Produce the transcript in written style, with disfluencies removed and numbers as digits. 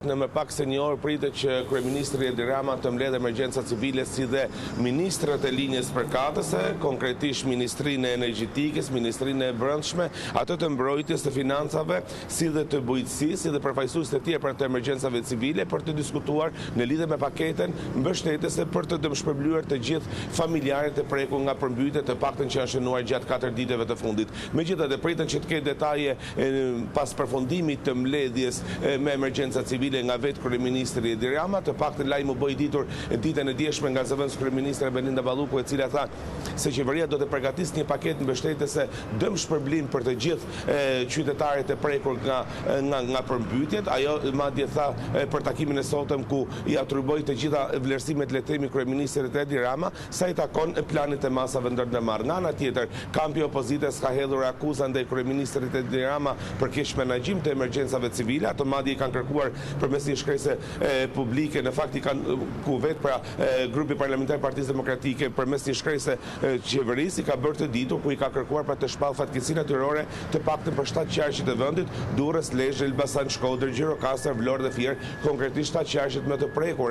Në më pak se një orë pritet që kryeministri Edi Rama të mbledhë emergjencat civile si dhe ministrat e linjës përkatëse, konkretisht Ministrinë e Energjetikës, Ministrinë e Brendshme, atë të Mbrojtjes, të Financave, si dhe të Bujqësisë, si dhe përfaqësues të tjerë pra të emergjencave civile për të diskutuar në lidhje me paketën mbështetëse për të dëmshpërblyer të gjithë familjarët e prekur nga përmbytjet, të paktën që janë shënuar gjatë katër ditëve të fundit. Megjithatë, priten që të ketë detaje Pas përfundimit të mbledhjes me emergjencat civile nga vetë kryeministri Edi Rama, të paktën lajmi u bë i ditur ditën e djeshme nga zëvendëskryeministrja Belinda Balluku e cila tha se qeveria do të përgatisë një paketë mbështetëse dëmshpërblim për të gjithë qytetarët e prekur nga nga nga përmbytjet. Ajo madje tha për takimin e sotëm ku i atribuoi të gjitha vlerësimet le të themi kryeministrit Edi Rama, Sa i takon planit të masave të ndërmarrë. Nga ana tjetër, kampi i opozitës ka hedhur akuza ndaj kryeministrit Edi Rama për keqmenaxhim të emergjencave civile, ato madje i kanë kërkuar përmes një shkrese publike, në fakt i kanë ku vetë pra grupi parlamentar i Partisë Demokratike përmes një shkrese qeverisë i ka bërë të ditur ku i ka kërkuar pra të shpallë fatkeqësi natyrore të paktën për shtatë qarqet e vendit, Durrës, Lezhë, Elbasan, Shkodër, Gjirokastër, Vlorë dhe Fier, konkretisht shtatë qarqet më të prekura.